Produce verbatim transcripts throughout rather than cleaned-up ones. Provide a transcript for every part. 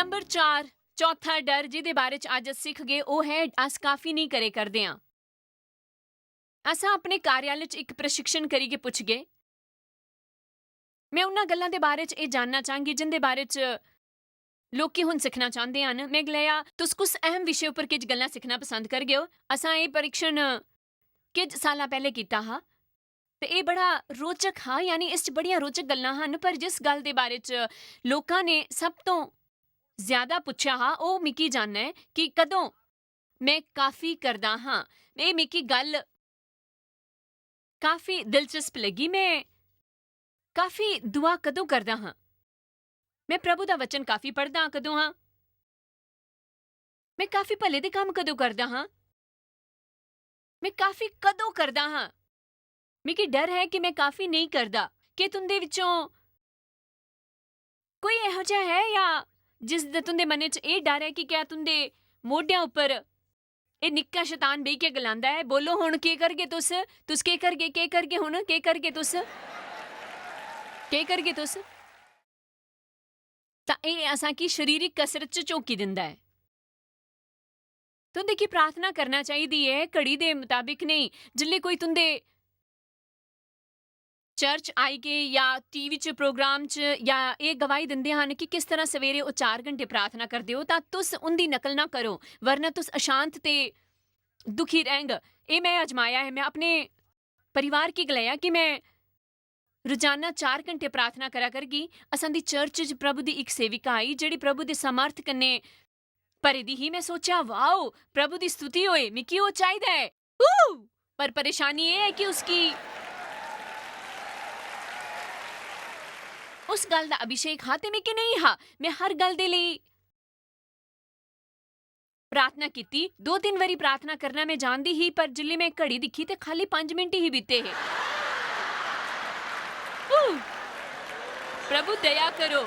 Number चार, चौथा डर जिदे बारे च अज्ज अस सिखगे, ओह् है अस काफी नेईं करे करदे आं। असां अपने कार्यालय च इक प्रशिक्षण करियै पुछगे। में उन्हां गल्लां दे बारे च एह् जानना चाहंगी जिंदे बारे च लोकी हुन सिक्खना चांह्दे हन। में गलाया, "तुस कुस अहम विशे उप्पर किश गल्लां सिक्खना पसंद करगे ओ?" असां एह् परीक्षण किश सालां पैह्ले कीता हा, ते एह् बड़ा रोचक हा, यानी इस च बड़ियां रोचक गल्लां हन, पर जिस गल्ल दे बारे च लोकां ने सब तों ज्यादा पुच्छेआ हा, ओह् मिगी जानना ऐ कि कदों में काफी करदा हां। एह् मिगी गल्ल काफी दिलचस्प लग्गी। में काफी दुआ कदों करदा हां? में प्रभु दा वचन काफी पढ़दा हां कदों हां? में काफी भले दे कम्म कदों करदा हां? में काफी कदों करदा हां? मिगी डर है कि में काफी नेईं करदा। केह् तुं'दे विचों कोई एहो जेहा है जां जिस दा तुं'दे मनै च एह् डर ऐ कि क्या तुं'दे मोढेआं उप्पर एह् निक्का शतान बेही के गलांदा ऐ, "बोलो हुन केह् करगे तुस? तुस केह् करगे? केह् करगे हुन? केह् करगे तुस? केह् करगे तुस?" तां एह् असां गी शारीरिक कसरत च झोंकी दिंदा ऐ। तुं'दे गी प्रार्थना करना चाहिदी ऐ, घड़ी दे मताबिक नेईं। जिसलै कोई तुं'दे चर्च आई गे या टीवी च प्रोग्राम च या एह् गवाही दिंदे हन कि किस तरह सवेरे ओह् चार घंटे प्रार्थना करदे ओ, तां तुस उं'दी नकल ना करो, वरना तुस अशांत ते दुखी रहंग। एह् में अजमाया ऐ। में अपने परिवार गी गलाया कि में रोजाना चार घंटे प्रार्थना करा करगी। असां दी चर्च च प्रभु दी इक सेविका आई, जेह्ड़ी प्रभु दे सामर्थ कन्नै भरी दी ही। में सोचेआ, "वाओ, प्रभु दी स्तुति होए, मिगी ओह् चाहिदा ऐ।" ऊ! पर परेशानी एह् ऐ कि उसगी उस गल्ल दा अभिषेक हा ते मिगी नेईं हा। में हर गल्ल दे लेई प्रार्थना कीती। दो तिन्न बारी प्रार्थना करना में जानदी ही, पर जिसलै में घड़ी दिक्खी ते खाल्ली पंज मिंट ही बीते हे। ऊ! प्रभु, दया करो।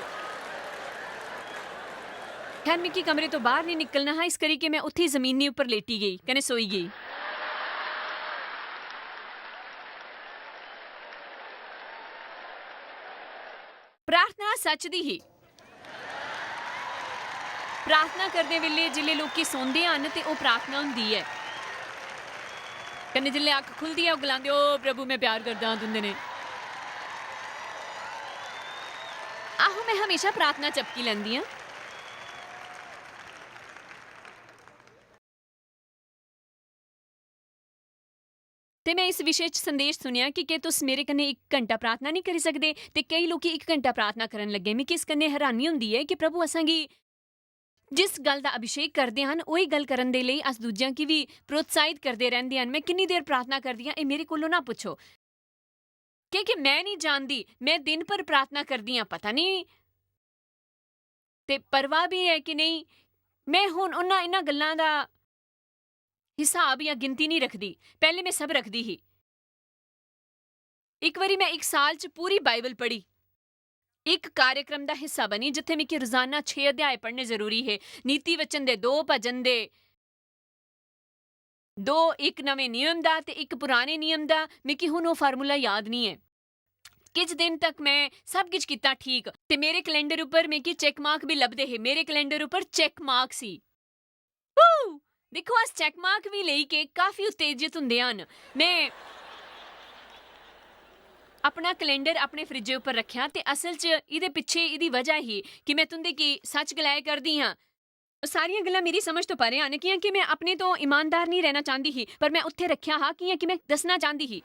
खैर, मिगी कमरे तो बाहर नेईं निकलना हा, इस करी के में उत्थे ही जमीनी उप्पर लेटी गेई कन्नै सोई गेई। प्रार्थना सच दी ही। प्रार्थना करदे बेल्लै जिसलै लोकी सौंदे हन ते ओह् प्रार्थना होंदी ऐ। कन्नै जिसलै अक्ख खु'लदी ऐ, ओह् गलांदे, "ओ प्रभु, में प्यार करदा हां तुं'दे नै।" आहो, में हमेशा प्रार्थना चपकी लैंदी आं। ते में इस विशे च संदेश सुनेआ कि केह् तुस मेरे कन्नै इक घंटा प्रार्थना नेईं करी सकदे? ते केई लोकी इक घंटा प्रार्थना करन लगे। मिगी इस कन्नै हैरानी होंदी ऐ कि प्रभु असेंगी जिस गल्ल दा अभिषेक करदे हन, ओही गल्ल करन दे लेई अस दूजियां गी बी प्रोत्साहित करदे रैंह्दे हन। में किन्नी देर प्रार्थना करदी आं, एह् मेरे कोलों ना पुच्छो, क्योंकि में निं जानदी। में दिन भर प्रार्थना करदी आं, पता निं ते परवाह बी ऐ कि नेईं। में हुन उन्हां, इन्हां गल्लां दा हिसाब या गिनती निं रखदी। पैह्लें में सब रखदी ही। इक बारी में इक साल च पूरी बाइबल पढ़ी। इक कार्यक्रम दा हिस्सा बनी जित्थै मिगी रोजाना छे अध्याय पढ़ने जरूरी हे। नीति वचन दे दो, भजन दे दो, इक नमें नियम दा ते इक पुराने नियम दा। मिगी हुन ओह् फार्मूला याद निं ऐ। किश दिन तक में सब किश कीता ठीक, ते मेरे कैलेंडर उप्पर मिगी चेक मार्क बी लभदे हे। मेरे कैलेंडर उप्पर चेक मार्क सी। हू! दिक्खो, अस चेक मार्क बी लेई के काफी उत्तेजित हुंदे हन। में अपना कैलेंडर अपने फ्रिजै उप्पर रक्खेआ, ते असल च इ'दे पिच्छे इ'दी वजह ही कि में तुं'दे गी सच गलाए करदी आं। ओह् सारियां गल्लां मेरी समझ तो परे हन, कि'यां कि में अपने तो ईमानदार निं रैह्ना चांह्दी ही, पर में उत्थै रक्खेआ हा, कि'यां कि में दस्सना चांह्दी ही।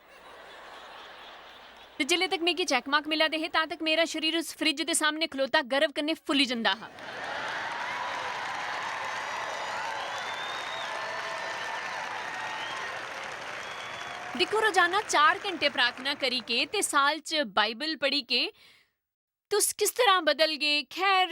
ते जिसलै तक मिगी चेक मार्क मिला दे हे, तां तक मेरा शरीर उस फ्रिज दे सामनै खलोता गर्व कन्नै फुल्ली जंदा हा। दिक्खो, रोजाना चार घंटे प्रार्थना करी के ते साल च बाइबल पढ़ी के तुस किस तरह बदलगे? खैर,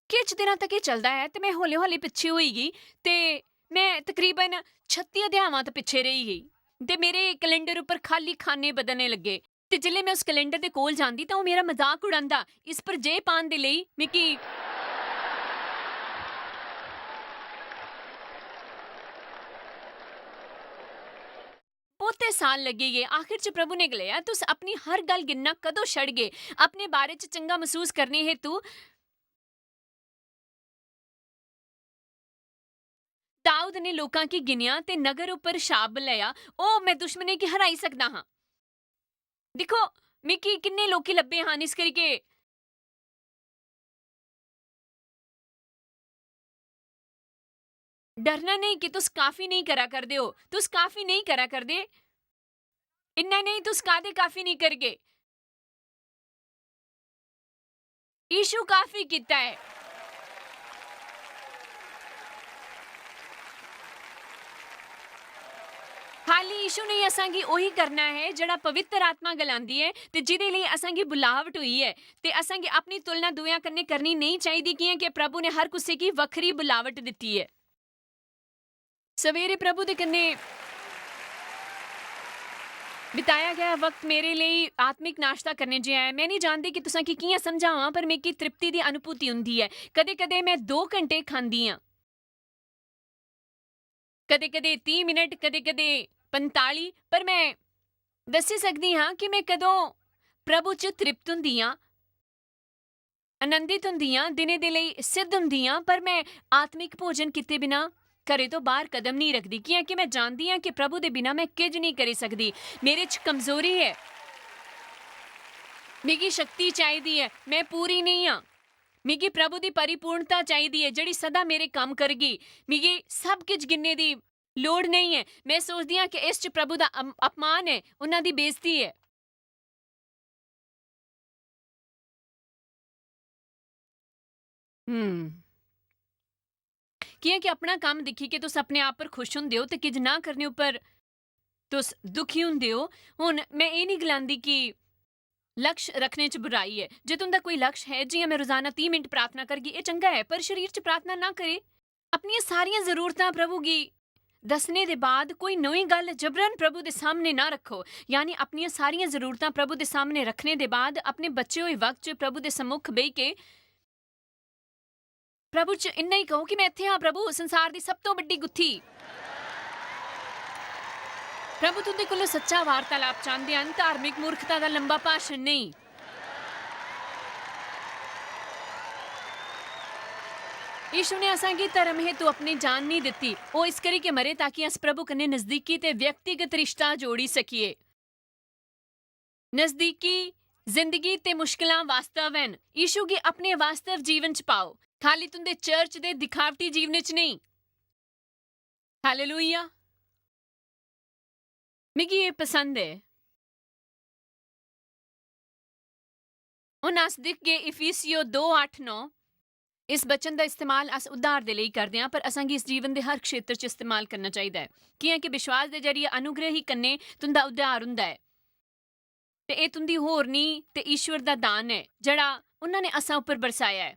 किश दिनां तक एह् चलदा ऐ ते में हौले-हौले पिच्छे होई गेई ते में तकरीबन छत्ती अध्यावां तक पिच्छे रेही गेई ते मेरे कैलेंडर उप्पर खाल्ली खाने बदलने लग्गे। ते जिसलै में उस कैलेंडर दे कोल जांदी तां ओह् मेरा मजाक उड़ांदा। इस पर जे पान दे लेई मिगी बहुते साल लग्गी गे। आखिर च प्रभु ने गलाया, "तुस अपनी हर गल्ल गिनना कदों छड़गे?" अपने बारे च चंगा मसूस करने हेतु दाऊद ने लोकां गी गिनेआ ते नगर उप्पर शाप बलाया, "ओ, मैं दुश्मनें गी हराई सकदा हां। दिक्खो, मिगी किन्ने लोकी लब्भे हन, इस करियै डरना नेईं कि तुस काफी नेईं करा करदे ओ, तुस काफी नेईं करा करदे, इन्ना नेईं, तुस कादे काफी नेईं करगे?" यीशु काफी कीता ऐ। खाली यीशु ने असांगी ओही करना ऐ जेह्ड़ा पवित्र आत्मा गलांदी ऐ ते जिदे लेई असांगी बुलावट होई ऐ, ते असांगी अपनी तुलना दुएं कन्नै करनी नेईं चाहिदी, कियां कि प्रभु ने हर कुसै गी वक्खरी बुलावट दित्ती ऐ। सवेरे प्रभु दे कन्नै बिताया गया वक्त मेरे लेई आत्मिक नाश्ता करने जिहा ऐ। मैं नहीं जानदी कि तुसां की कियां समझावां, पर मिगी तृप्ति दी अनुभूति हुंदी ऐ। कदे-कदे मैं दो घंटे खंदी आं, कदे-कदे तीह मिनट, कदे-कदे पंताली, पर मैं दस्सी सकदी हां कि मैं कदों प्रभु च तृप्त हुंदी आं, आनंदित हुंदी आं, दिनै दे लेई सिद्ध हुंदी आं, पर मैं आत्मिक भोजन कीते बिना घरै तो बाहर कदम नेईं रखदी, कियां कि मैं जानदी आं कि प्रभु दे बिना मैं किश नेईं करी सकदी। मेरे च कमजोरी ऐ, मिगी शक्ति चाहिदी ऐ, मैं पूरी नेईं आं। मिगी प्रभु दी परिपूर्णता चाहिदी ऐ, जेह्ड़ी सदा मेरे कम्म करगी। मिगी सब किश गिनने दी लोड़ नेईं ऐ। मैं सोचदी आं कि इस च प्रभु दा अम-, अपमान ऐ, उन्हां दी बेइज्जती ऐ। हम्म। कियां कि अपना कम्म दिक्खी के तुस अपने आप पर खुश हुंदे ओ ते किश ना करने उप्पर तुस दुखी हुंदे ओ। हुन मैं एह् निं गलांदी कि लक्ष्य रखने च बुराई ऐ। जे तुं'दा कोई लक्ष्य है, जि'यां मैं रोजाना तीह मिंट प्रार्थना करगी, एह् चंगा ऐ, पर शरीर च प्रार्थना ना करे। अपनियां सारियां जरूरतां प्रभु गी दस्सने दे बाद कोई नमीं गल्ल जबरन प्रभु दे सामने ना रक्खो। यानी अपनियां सारियां जरूरतां प्रभु दे सामने रखने दे बाद अपने बचे होए वक्त च प्रभु दे सम्मुख बेही के प्रभु च इन्ना ही कहो कि मैं इत्थै आं प्रभु, संसार दी सब तो बड्डी गुत्थी। प्रभु तुं'दे कोलों सच्चा वार्तालाप चांह्दे हन, धार्मिक मूर्खता दा लंबा भाशन नेईं। यीशु ने असांगी धर्म हेतु अपनी जान नहीं दित्ती। ओह् इस करी के मरे ताकि अस प्रभु कन्नै नजदीकी ते व्यक्तिगत रिश्ता जोड़ी सकिए। नजदीकी जिंदगी ते मुश्किलां वास्तव हन। यीशु गी अपने वास्तव जीवन च पाओ, खाली तुं'दे चर्च दे दिखावटी जीवने च नेईं। हालेलुया। मिगी एह् पसंद ऐ। हुन अस दिखगे इफिसियो दो अट्ठ नौ। इस वचन दा इस्तेमाल अस उद्धार दे लेई करदे आं, पर असांगी इस जीवन दे हर क्षेत्र च इस्तेमाल करना चाहिदा ऐ, कियां कि विश्वास दे जरिए अनुग्रह ही कन्नै तुं'दा उद्धार हुंदा ऐ। ते एह् तुं'दी होरनी ते ईश्वर दा दान ऐ, जेह्ड़ा उन्हां ने असां उप्पर बरसाया ऐ।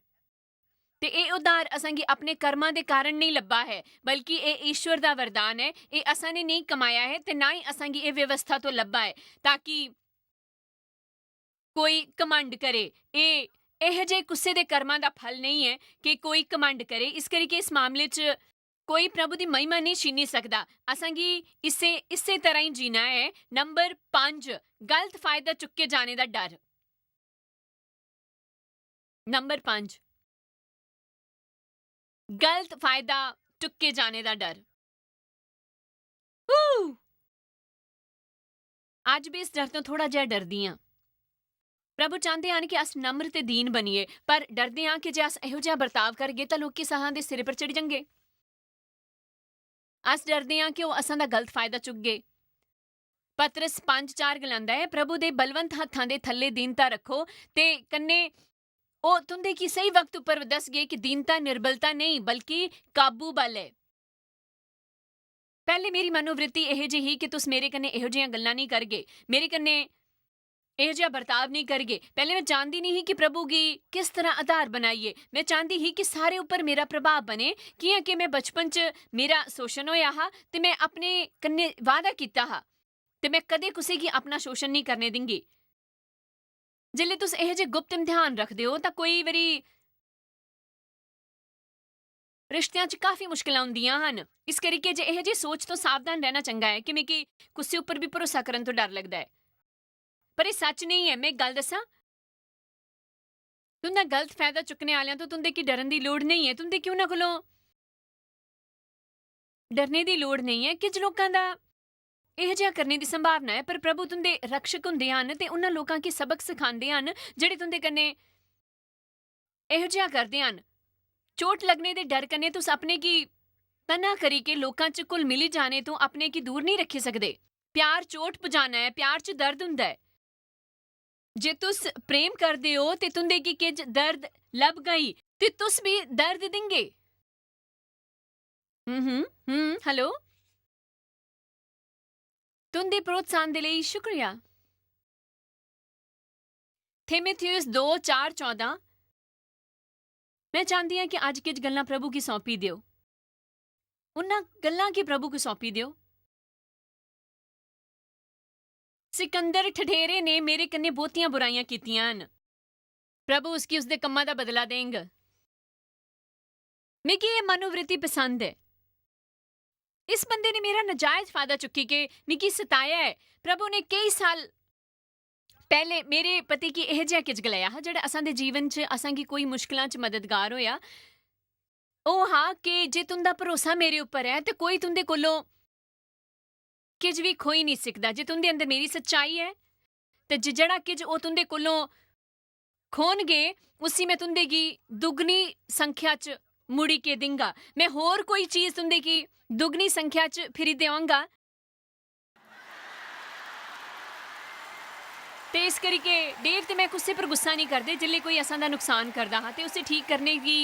ते एह् उद्धार असांगी अपने कर्मां दे कारण नेईं लब्भा ऐ, बल्कि एह् ईश्वर दा वरदान ऐ। एह् असां ने नेईं कमाया ऐ ते ना ही असांगी एह् व्यवस्था तो लब्भा ऐ, ताकि कोई घमंड करे। एह्, एह् जे कुसै दे कर्मां दा फल नेईं ऐ कि कोई घमंड करे। इस करी कि इस मामले च कोई प्रभु दी महिमा नेईं छीनी सकदा। असांगी इस्सै, इस्सै तरह ही जीना ऐ। नंबर पंज, गलत फायदा चुक्के जाने दा डर। नंबर पंज, गलत फायदा चुक्के जाने दा डर। हू! अज्ज भी इस डर तो थोड़ा जिहा डरदी आं। प्रभु चांह्दे हन कि अस नम्र ते दीन बनिए, पर डरदे आं कि जे अस एहो जिहा बर्ताव करगे तां लोकी असां दे सिरे पर चढ़ी जांगे। अस डरदे आं कि ओह् असां दा गलत फायदा चुकगे। पतरस पंज चार गलांदा ऐ, "प्रभु दे बलवंत हत्थां दे थल्ले दीनता रक्खो, ते कन्नै ओह् तुं'दे गी स्हेई वक्त उप्पर दसगे कि दीनता निर्बलता नेईं, बल्कि काबू बल ऐ।" पैह्ले मेरी मनोवृत्ति एहो जेही ही कि तुस मेरे कन्नै एहो जेहियां गल्लां नेईं करगे, मेरे कन्नै एहो जेहा बर्ताव नेईं करगे। पैह्ले में जानदी नेईं ही कि प्रभु गी किस तरह आधार बनाइए। में चांह्दी ही कि सारे उप्पर मेरा प्रभाव बने, कि'यां कि में बचपन च मेरा शोशन होया हा ते में अपने कन्नै वादा कीता हा ते में कदें कुसै गी अपना शोशन नेईं करने दिंगी। जिसलै तुस एहो जे गुप्त इम्तिहान रखदे ओ, तां कोई बारी रिश्तेआं च काफी मुश्किलां होंदियां हन। इस करियै जे एहो जी सोच तो सावधान रहना चंगा ऐ कि मिगी कुसै उप्पर बी भरोसा करन तो डर लगदा ऐ। पर एह् सच नेईं ऐ। में इक गल्ल दस्सां, तुं'दा गलत फायदा चुक्कने आह्लेआं तो तुं'दे गी डरन दी लोड़ नेईं ऐ। तुं'दे क्यों ना कोलों डरने दी लोड़ नेईं ऐ। किश लोकां दा एहो जिहा करने दी संभावना ऐ, पर प्रभु तुंदे रक्षक हुंदे हन ते उन्हां लोकां गी सबक सखांदे हन जेहड़े तुंदे कन्नै एहो जिहा करदे हन। चोट लगने दे डर कन्नै तुस अपने गी तन्हा करी के लोकां च घुल मिली जाने तों अपने गी दूर नेईं रखी सकदे। प्यार चोट पुजाना ऐ, प्यार च दर्द हुंदा ऐ। जे तुस प्रेम करदे ओ ते तुंदे गी किश दर्द लभगई ते तुस भी दर्द दिंगे। हम्म, हम्म, हेलो। तुंदे प्रोत्साहन दे लेई शुक्रिया। थीमुथियुस दो चार चौदां। मैं चांह्दी आं कि अज्ज किश गल्लां प्रभु गी सौंपी देओ। उन्हां गल्लां गी प्रभु गी सौंपी देओ। सिकंदर ठठेरे ने मेरे कन्नै बहुतियां बुराइयां कीतियां न। प्रभु उसगी उसदे कम्मा दा बदला देंग। मिगी एह् मनोवृत्ति पसंद ऐ। इस बंदे ने मेरा नजायज फायदा चुक्की के मिगी सताया ऐ। प्रभु ने केई साल पैह्ले मेरे पति गी एह् जेहा किश गलाया हा, जेह्ड़ा असां दे जीवन च असां गी कोई मुश्कलां च मददगार होया। ओह् हा कि जे तुंदा भरोसा मेरे उप्पर ऐ, ते कोई तुंदे कोलों किश बी खोई निं सकदा। जे तुंदे अंदर मेरी सच्चाई ऐ, ते जे-, जेह्ड़ा किश ओह् तुंदे कोलों खोनगे, उसी मैं तुंदे गी दुगनी संख्या च मुड़ी के दिंगा। मैं होर कोई चीज तुंदे गी दुगनी संख्या च फिरी देवांगा। ते इस करी के डेव ते मैं कुसै पर गुस्सा निं करदे। जिसलै कोई असां दा नुकसान करदा हा ते उसी ठीक करने दी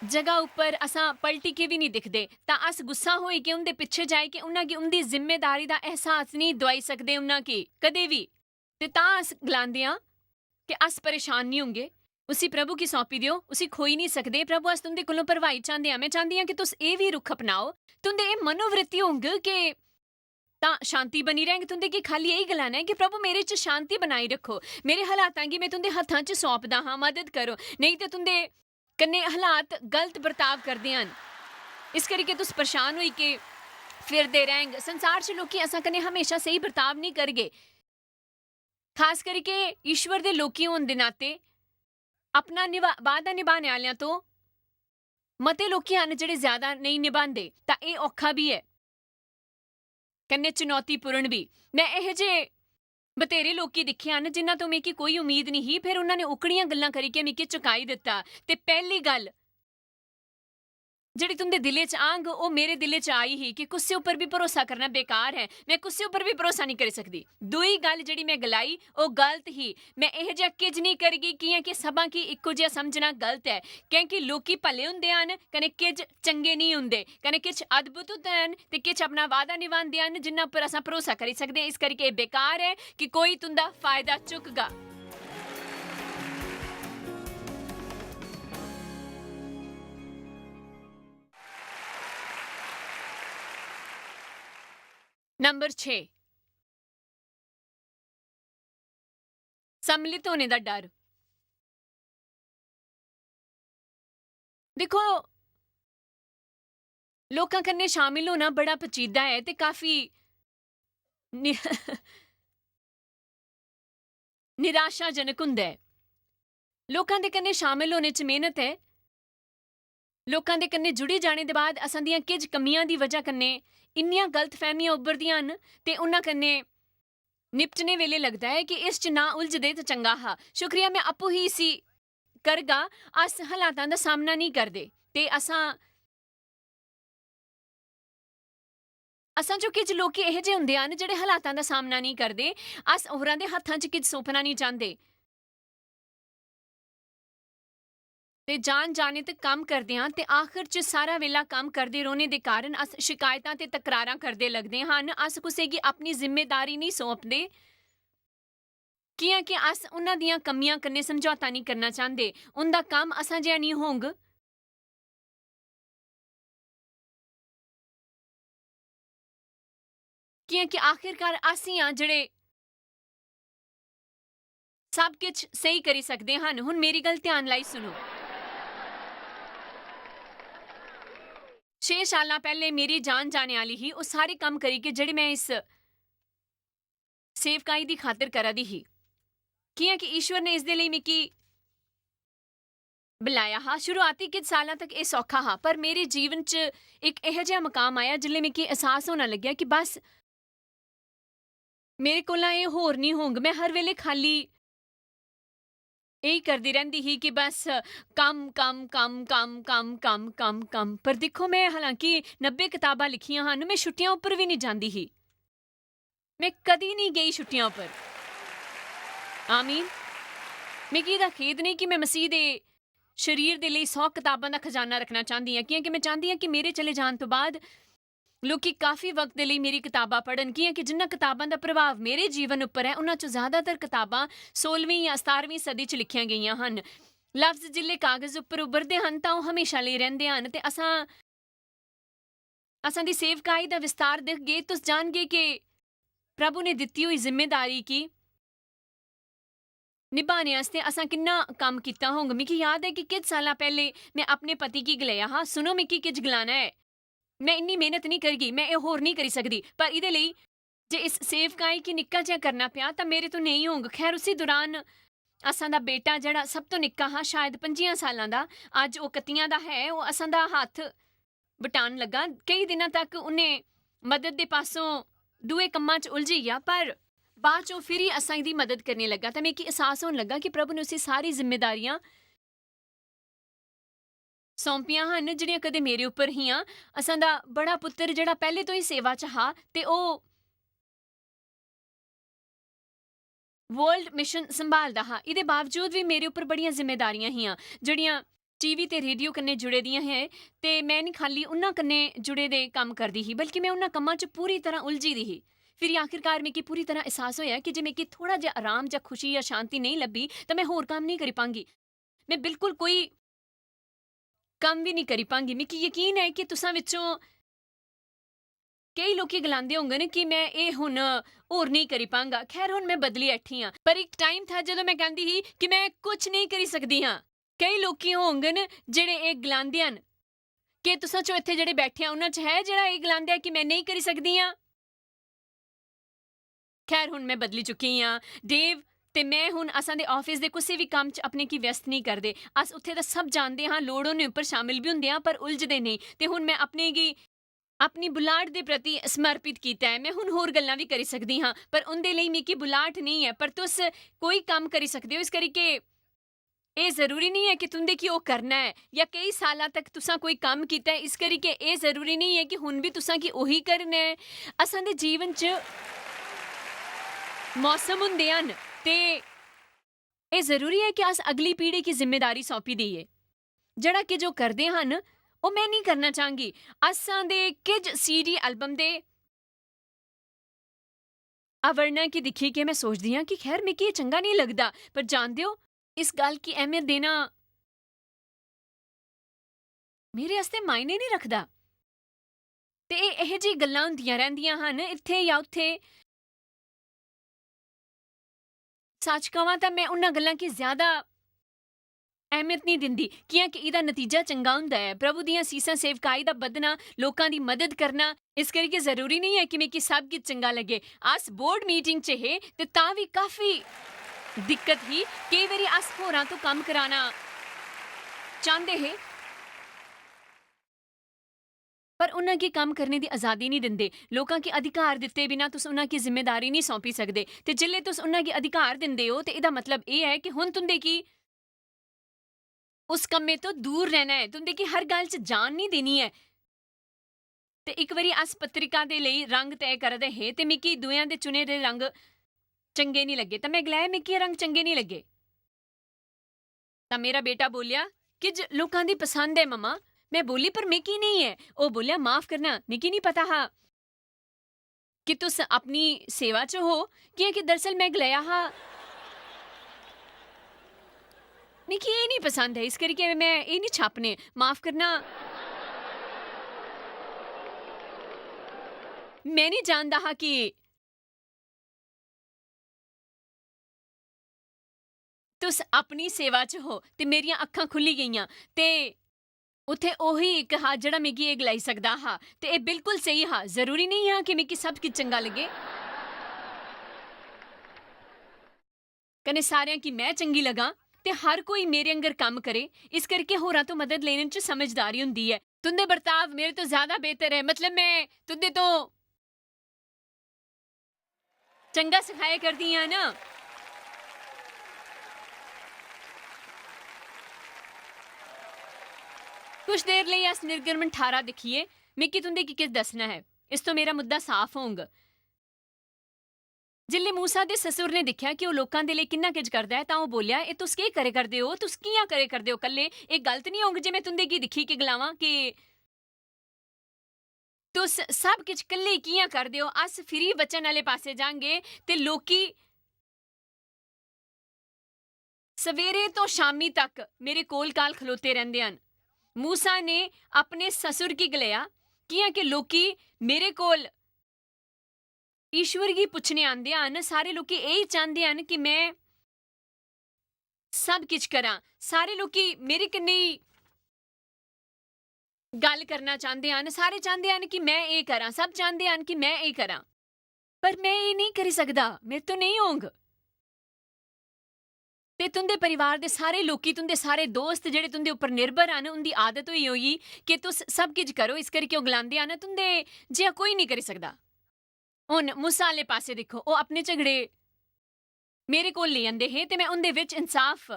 जगह उप्पर असां पलटी के बी निं दिखदे, तां अस गुस्सा होई के उंदे पिच्छे जाई के उन्हां गी उंदी जिम्मेदारी दा एहसास निं दोआई सकदे उन्हां गी कदे बी। ते तां अस गलांदे आं कि अस परेशान निं होंगे। उसी प्रभु गी सौंपी देओ, उसी खोई निं सकदे। प्रभु, अस तुंदे कोलों भरवाई चांह्दे आं। मैं चांह्दी आं कि तुस एह् बी रुख अपनाओ। तुंदे एह् मनोवृत्ति होंग कि तां शांति बनी रैंह्ग। तुंदे गी खाल्ली एही गलाना ऐ कि प्रभु, मेरे च शांति बनाई रक्खो। मेरे हालातां गी मैं तुंदे हत्थां च सौंपदा हां, मदद करो। नेईं ते तुंदे कन्नै हालात गलत बर्ताव करदे हन। इस करी के तुस परेशान होई के फिरदे रैंह्ग। संसार च लोकी असां कन्नै हमेशा स्हेई बर्ताव निं करगे। खास करियै ईश्वर दे लोकी होन दे नाते अपना निभा-, वादा निभाने आह्लेआं तो मते लोकी हन जेह्ड़े ज्यादा नेईं निभांदे, तां एह् औखा बी ऐ, कन्नै चुनौतीपूर्ण बी। मैं एह् जे बतेरे लोकी दिक्खे हन जिन्हां तो मिगी कोई उम्मीद निं ही, फिर उन्हां ने ओकड़ियां गल्लां करियै मिगी चुकाई दित्ता। ते पैह्ली गल्ल जेह्ड़ी तुंदे दिलै च आंग, ओह् मेरे दिलै च आई ही कि कुसै उप्पर बी भरोसा करना बेकार ऐ। मैं कुसै उप्पर बी भरोसा निं करी सकदी। दूई गल्ल जेह्ड़ी मैं गलाई, ओह् गलत ही। मैं एह् जेहा किज निं करगी, कि'यां कि सभां गी इक्को जेहा समझना गलत ऐ, कैंह् कि लोकी भले हुंदे हन, कन्नै किज चंगे निं हुंदे, कन्नै किश अद्भुत हुंदे हन, ते किश अपना वादा निभांदे हन, जिन्हां उप्पर असां भरोसा करी सकदे आं। इस करियै एह् बेकार ऐ कि कोई तुंदा फायदा चुकगा। नंबर छे, सम्मिलित होने दा डर। दिक्खो, लोकां कन्नै शामिल होना बड़ा पचीदा ऐ ते काफी नि-, निराशाजनक हुंदा ऐ। लोकां दे कन्नै शामिल होने च मेहनत ऐ। लोकां दे कन्नै जुड़ी जाने दे बाद असां दियां किश कमियां दी वजह कन्नै इन्नियां गलतफहमियां उब्भरदियां न ते उन्हां कन्नै निपटने वेले लगदा ऐ कि इस च ना उलझदे ते चंगा हा। शुक्रिया, मैं आपूं ही इसी करगा। अस हालातां दा सामना नेईं करदे ते असां, असां चो किश लोक एह् जे हुंदे हन जेह्ड़े हालातां दा सामना नेईं करदे। अस होरां दे हत्थां च किश सौंपना नेईं चांह्दे। ते जान जाने ते कम्म करदे आं ते आखर च सारा वेला कम्म करदे रौह्ने दे कारण अस शिकायतां ते तकरारां करदे लगदे हन। अस कुसै गी अपनी जिम्मेदारी नेईं सौंपदे, कि'यां कि अस उन्हां दियां कमियां कन्नै समझौता नेईं करना चांह्दे। उं'दा कम्म असां जेहा नेईं होंग। कि'यां कि आखिरकार अस ही आं जेह्ड़े सब किश स्हेई करी सकदे हन। हुन मेरी गल्ल ध्यान लाई सुनो। छे सालां पैह्ले मेरी जान जाने आह्ली ही। ओह् सारे कम्म करी के जेह्ड़े मैं इस सेवकाई दी खातर करा दी ही, कि'यां कि ईश्वर ने इसदे लेई मिगी बलाया हा। शुरुआती किश सालां तक एह् सौखा हा, पर मेरे जीवन च इक एहो जेहा मकाम आया जिसलै मिगी एहसास होना लग्गेआ कि बस, मेरे कोला एह् होर निं होंग। में हर बेल्लै खाल्ली एही करदी रैंह्दी ही कि बस कम्म, कम्म, कम्म, कम्म, कम्म, कम्म, कम्म, कम्म। पर दिक्खो, में हालांकि नब्बे कताबां लिखियां हन, में छुट्टियां उप्पर बी निं जांदी ही। में कदी निं गेई छुट्टियां उप्पर। आमीन। मिगी एह्दा खेद नेईं कि में मसीह दे शरीर दे लेई सौ कताबां दा खजाना रखना चांह्दी आं, कि'यां कि में चांह्दी आं कि मेरे चले जान तो बाद लोकी काफी वक्त दे लेई मेरी कताबां पढ़न, कि'यां कि जिन्ना कताबां दा प्रभाव मेरे जीवन उप्पर ऐ, उन्हां चों ज्यादातर कताबां सोलहवीं जां सतारहवीं सदी च लिखियां गेइयां हन। लफ्ज जिसलै कागज उप्पर उभरदे हन, तां ओह् म्हेशां लेई रैंह्दे हन, ते असां, असां दी सेवकाई दा विस्तार दिखगे, तुस जानगे कि प्रभु ने दित्ती होई जिम्मेदारी गी निभाने आस्तै असां किन्ना कम्म कीता होंग। मिगी याद ऐ कि किश सालां पैह्ले में अपने पति गी गलाया हा, "सुनो, मिगी किश गलाना ऐ। में इन्नी मेहनत निं करगी, में एह् होर निं करी सकदी।" पर इ'दे लेई जे इस सेवकाई गी निक्का जेहा करना पेआ, तां मेरे तो नेईं होंग। खैर, उसी दौरान असां दा बेटा, जेह्ड़ा सब तो निक्का हा, शायद पंजियां सालां दा, अज्ज ओह् कत्तियां दा है, ओह् असां दा हत्थ बटान लग्गा। केई दिनां तक उ'न्नै मदद दे पासों दूए कम्मां च उलझी गेआ, पर बाद च ओह् फिरी असां दी मदद करने लग्गा। तां मिगी एहसास होन लग्गा कि प्रभु ने उसी सारी जिम्मेदारियां सौंपियां हन, जेह्ड़ियां कदें मेरे उप्पर हियां। असां दा बड़ा पुत्तर, जेह्ड़ा पैह्ले तो ही सेवा च हा, ते ओह् वर्ल्ड मिशन संभालदा हा। इ'दे बावजूद बी मेरे उप्पर बड़ियां जिम्मेदारियां हियां, जेह्ड़ियां टीवी ते रेडियो कन्नै जुड़े दियां हे, ते में निं खाल्ली उन्हां कन्नै जुड़े दे कम्म करदी ही, बल्कि में उन्हां कम्मां च पूरी तरह उलझी दी ही। फिरी आखिरकार मिगी पूरी तरह एहसास होएआ कि जे मिगी थोड़ा जेहा आराम जां खुशी जां शांति नेईं लब्भी, तां में होर कम्म नेईं करी पांगी। में बिल्कुल कोई कम्म बी निं करी पांगी। मिगी यकीन ऐ कि तुसां विचों केई लोकी गलांदे होंगन कि में एह् हुन होर नेईं करी पांगा। खैर, हुन में बदली ऐठी आं। पर इक टाइम था जदों में कैंदी ही कि में कुछ नेईं करी सकदी आं। केई लोकी होंगन जेह्ड़े एह् गलांदे हन। केह् तुसां चों इत्थै जेह्ड़े बैठे आ, उन्हां च है जेह्ड़ा एह् गलांदा ऐ कि में नेईं करी सकदी आं? खैर, हुन में बदली चुकी आं। डेव ते में हुन असां दे आफिस दे कुसै बी कम्म च अपने गी व्यस्त नेईं करदे। अस उत्थै दा सब जानदे हां, लोड़ होने उप्पर शामिल बी हुंदे हां, पर उलझदे नेईं। ते हुन में अपने गी अपनी बुलाहट दे प्रति समर्पित कीता ऐ। में हुन होर गल्लां बी करी सकदी हां, पर उं'दे लेई मिगी बुलाहट नेईं ऐ। पर तुस कोई कम्म करी सकदे ओ, इस करियै एह् जरूरी नेईं ऐ कि तुं'दे गी ओह् करना ऐ, जां केई सालां तक तुसां कोई कम्म कीता ऐ, इस करियै एह् जरूरी नेईं ऐ कि हुन बी तुसां गी ओही करना ऐ। असां दे जीवन च मौसम हुंदे हन, ते एह् जरूरी ऐ कि अस अगली पीढ़ी गी जिम्मेदारी सौंपी देइये। जेह्ड़ा किश ओह् करदे हन, ओह् में नेईं करना चांह्गी। असां दे किश सीडी एल्बम दे आवरणा गी दिक्खियै में सोचदी आं कि खैर, मिगी एह् चंगा नेईं लगदा, पर जानदे ओ, इस गल्ल गी अहमियत देना मेरे आस्तै मायने नेईं रखदा। ते एह्, एह् जेही गल्लां होंदियां रैंह्दियां हन, इत्थै जां उत्थै। सच कवां तां में उन्हां गल्लां गी ज्यादा अहमियत नेईं दिंदी, कि'यां कि एह्दा नतीजा चंगा होंदा ऐ। प्रभु दियां सीसां, सेवकाई दा बधना, लोकां दी मदद करना, इस करियै जरूरी नेईं ऐ कि मिगी सब किश चंगा लग्गे। अस बोर्ड मीटिंग च हे ते तां बी काफी दिक्कत ही। केई बारी अस होरां तो कम्म कराना चांह्दे हे, पर उन्हां गी कम्म करने दी आजादी नेईं दिंदे। लोकां गी अधिकार दित्ते बिना तुस उन्हां गी जिम्मेदारी नेईं सौंपी सकदे। ते जिसलै तुस उन्हां गी अधिकार दिंदे ओ, ते एह्दा मतलब एह् ऐ कि हुन तुं'दे गी उस कम्मै तो दूर रैह्ना ऐ, तुं'दे गी हर गल्ल च जान नेईं देनी ऐ। ते इक बारी अस पत्रिका दे लेई रंग तय करा दे हे, ते मिगी दूएं दे चुने दे रंग चंगे नेईं लग्गे। तां में गलाया, "मिगी एह् रंग चंगे नेईं लग्गे।" तां मेरा बेटा बोलेआ, "किश लोकां दी पसंद ऐ, मम्मा।" में बोली, "पर मिगी नेईं ऐ।" ओह् बोलेआ, "माफ करना, मिगी नेईं पता हा कि तुस अपनी सेवा च हो, कि'यां कि दरअसल में गलाया हा, मिगी एह् नेईं पसंद ऐ, इस करियै में एह् नेईं छापने। माफ करना, में नेईं जानदा हा कि तुस अपनी सेवा च हो।" ते मेरियां अक्खां खु'ल्ली गेइयां, ते उत्थै ओही इक हा जेह्ड़ा मिगी एह् गलाई सकदा हा। ते एह् बिल्कुल स्हेई हा। जरूरी नेईं हा कि मिगी सब किश चंगा लग्गे, कन्नै सारेआं गी में चंगी लग्गां। ते हर कोई मेरे आंगर कम्म करे, इस करके होरां तो मदद लेने च समझदारी होंदी ऐ। तुं'दे बर्ताव मेरे तो ज्यादा बेहतर ऐ, मतलब, में तुं'दे तो चंगा सखाया करदी आं ना। कुछ देर लेई अस निर्गमन ठारां दिक्खिए, मिगी तुं'दे गी किश दस्सना ऐ। इस तो मेरा मुद्दा साफ होंग। जिसलै मूसा दे ससुर ने दिक्खेआ कि ओह् लोकां दे लेई किन्ना किश करदा ऐ, तां ओह् बोलेआ, "एह् तुस केह् करे करदे ओ? तुस कि'यां करे करदे ओ कल्ले? एह् गलत निं होंग जे में तुं'दे गी दिक्खी के गलावां कि तुस सब किश कल्ले कि'यां करदे ओ?" अस फिरी वचन आह्ले पासै जांगे ते लोकी सवेरे तो शामी तक मेरे कोल काल खलोते रैंह्दे हन। मूसा ने अपने ससुर गी गलाया, कि'यां के लोकी मेरे कोल ईश्वर गी पुच्छने आंदे हन, सारे लोकी एही चांह्दे हन कि में सब किश करां। सारे लोकी मेरे कन्नै ही गल्ल करना चांह्दे हन, सारे चांह्दे हन कि में एह् करां, सब चांह्दे हन कि में एह् करां, पर में एह् नेईं करी सकदा, मेरे तो नेईं होंग। ते तुं'दे परिवार दे सारे लोकी, तुं'दे सारे दोस्त जेह्ड़े तुं'दे उप्पर निर्भर हन, उं'दी आदत होई होई कि तुस सब किश करो, इस करियै ओह् गलांदे हन, "तुं'दे जेहा कोई नेईं करी सकदा।" हुन मूसा आह्ले पासै दिक्खो, ओह् अपने झगड़े मेरे कोल लेई आंदे हे ते में उं'दे बिच इंसाफ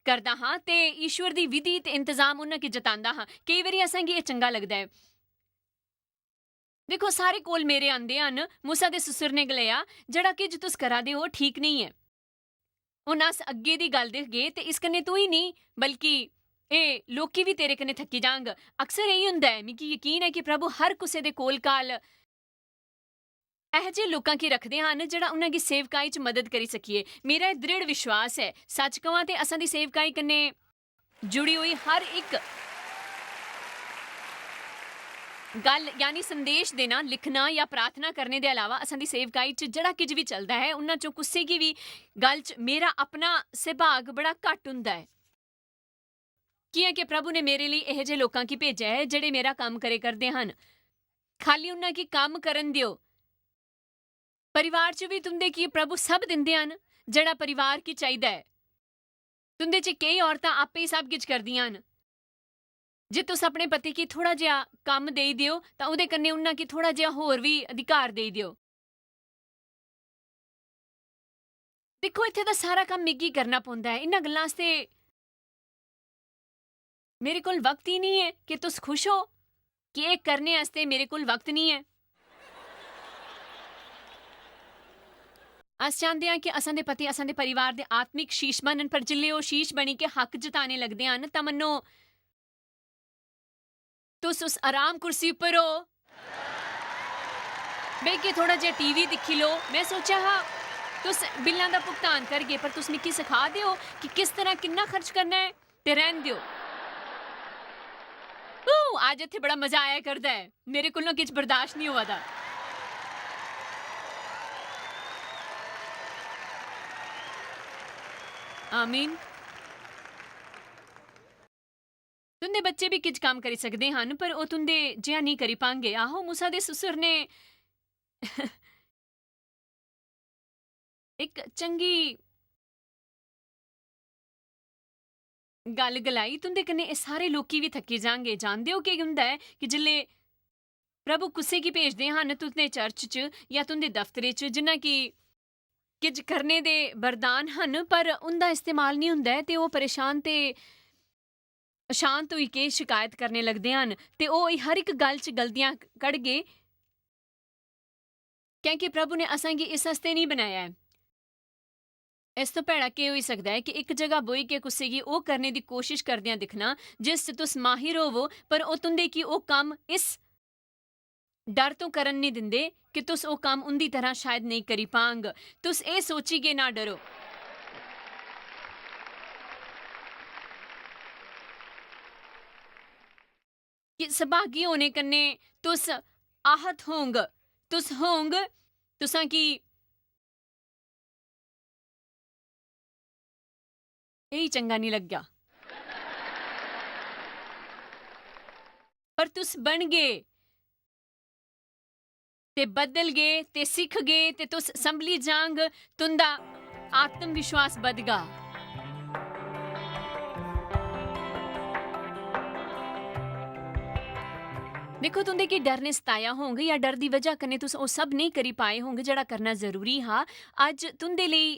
करदा हां ते ईश्वर दी विधि ते इंतजाम उन्हां गी जतांदा हां। केई बारी असेंगी एह् चंगा लगदा ऐ। दिक्खो, सारे कोल मेरे आंदे हन, मूसा दे ससुर ने गलाया, "जेह्ड़ा किश तुस करा दे ओ, ठीक नेईं ऐ।" हुन अस अग्गें दी गल्ल दिखगे ते इस कन्नै तू ही नेईं, बल्कि एह् लोकी बी तेरे कन्नै थक्की जांग। अक्सर एही होंदा ऐ। मिगी यकीन ऐ कि प्रभु हर कुसै दे कोल काल एह जे लोकां गी रखदे हन जेह्ड़ा उन्हां गी सेवकाई च मदद करी सकिए। मेरा एह् दृढ़ विश्वास ऐ। सच कवां ते असां दी सेवकाई कन्नै जुड़ी होई हर इक गल्ल, यानी संदेश देना, लिखना या प्रार्थना करने दे अलावा असां दी सेवकाई च जेह्ड़ा किश बी चलदा ऐ, उन्हां चों कुसै गी बी गल्ल च मेरा अपना सभाग बड़ा घट्ट हुंदा ऐ। कि'यां के प्रभु ने मेरे लेई एह जे लोकां गी भेजेआ ऐ जेह्ड़े मेरा कम्म करे करदे हन। खाली उन्हां गी कम्म करन देओ। परिवार च बी तुं'दे गी प्रभु सब दिंदे हन जेह्ड़ा परिवार गी चाहिदा ऐ। तुं'दे च केई औरतां आपे ही सब किश करदियां हन। जे तुस अपने पति गी थोड़ा जेहा कम्म देई देओ, तां ओह्दे कन्नै उन्हां गी थोड़ा जेहा होर बी अधिकार देई देओ। दिक्खो, इत्थै दा सारा कम्म मिगी करना पौंदा ऐ। इन्हां गल्लां आस्तै मेरे कोल वक्त ही निं ऐ। कि तुस खुश ओ कि एह् करने आस्तै मेरे कोल वक्त निं ऐ? अस चांह्दे आं कि असां दे पति असां दे परिवार दे आत्मिक शीश बनन, पर जिसलै ओह् शीश बनी के हक जताने लगदे हन, तां मन्नो तुस उस आराम कुर्सी उप्पर ओ। बेहियै थोड़ा जेहा टीवी दिक्खी लो। में सोचेआ हा तुस बिल्लां दा भुगतान करगे, पर तुस मिगी सखा दे ओ कि किस तरह किन्ना खर्च करना ऐ। ते रैह्न देओ। ऊ, अज्ज इत्थै बड़ा मजा आया करदा ऐ। मेरे कोलों किश बर्दाश्त निं होआ दा। आमीन। तुं'दे बच्चे बी किश कम्म करी सकदे हन, पर ओह् तुं'दे जेहा नेईं करी पांगे। आहो, मूसा दे ससुर ने इक चंगी गल्ल गलाई, तुं'दे कन्नै एह् सारे लोकी बी थक्की जांगे। जानदे ओ केह् होंदा ऐ कि जिसलै प्रभु कुसै गी भेजदे हन तुं'दे चर्च च या तुं'दे दफ्तरे च, जिन्ना कि किश करने दे वरदान हन, पर उं'दा इस्तेमाल निं होंदा ऐ, ते ओह् परेशान ते अशांत होई के शकैत करने लगदे हन, ते ओह् हर इक गल्ल च गलतियां कढगे, कैंह् कि प्रभु ने असेंगी इस आस्तै नेईं बनाया ऐ। इस तो भैड़ा केह् होई सकदा ऐ कि इक जगह बोही के कुसै गी ओह् करने दी कोशश करदियां दिक्खना जिस च तुस माहिर होवो, पर ओह् तुं'दे गी ओह् कम्म इस डर तो करन निं दिंदे कि तुस ओह् कम्म उं'दी तरह शायद नेईं करी पांग। तुस एह् सोचियै ना डरो। कि सभागी होने कन्नै तुस आहत होंग, तुस होंग, तुसां गी एही चंगा निं लग्गेआ। पर तुस बनगे ते बदलगे ते सिखगे ते तुस संभली जांग, तुं'दा आत्म विश्वास बधगा। देखो, तुंदे गी डर ने सताया होंग, या डर दी वजह कन्नै तुस ओह् सब नेईं करी पाए होंग जेह्ड़ा करना जरूरी हा। अज्ज तुंदे लेई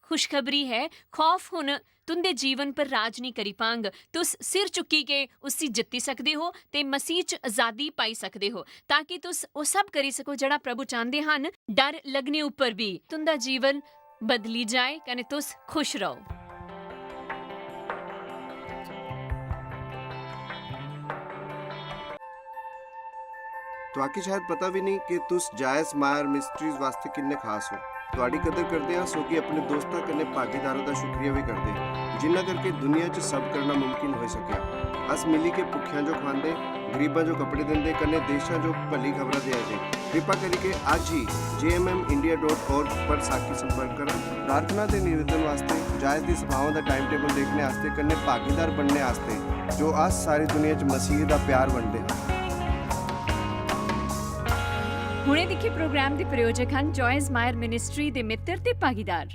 खुशखबरी है, खौफ हुन तुंदे जीवन पर राज नेईं करी पांग। तुस सिर चुक्की के उसी जित्ती सकदे हो ते मसीह च आजादी पाई सकदे हो, ताकि तुस ओह् सब करी सको जेह्ड़ा प्रभु चांह्दे हन। डर लगने उप्पर भी तुंदा जीवन बदली जाए कने तुस खुश रहो। तुआकी शायद पता भी नहीं कि तुस जायस मायर मिस्ट्रीज वास्ते किन्ने खास हो। तुआडी कदर करदे आं, सो कि अपने दोस्तां कन्नै भागीदारां दा शुक्रिया भी करदे, जिन्ना करके दुनिया च सब करना मुमकिन होई सकेआ। अस मिली के भुक्खेआं जो खवांदे, गरीबां जो कपड़े दिंदे, कन्नै देशां जो भली खबरां देआ दे। कृपा करिके अज्ज ही J M M India dot org पर साकी संपर्क करा। प्रार्थना ते निवेदन वास्ते, जायस दी सभाओं दा टाइम टेबल देखने आस्ते, कन्नै भागीदार बनने आस्ते, जो अस सारी दुनिया च मसीह दा प्यार बंडदे हां। हुणे दिक्खे प्रोग्राम दे प्रायोजक हन जॉयस मायर मिनिस्ट्री दे मित्र ते भागीदार।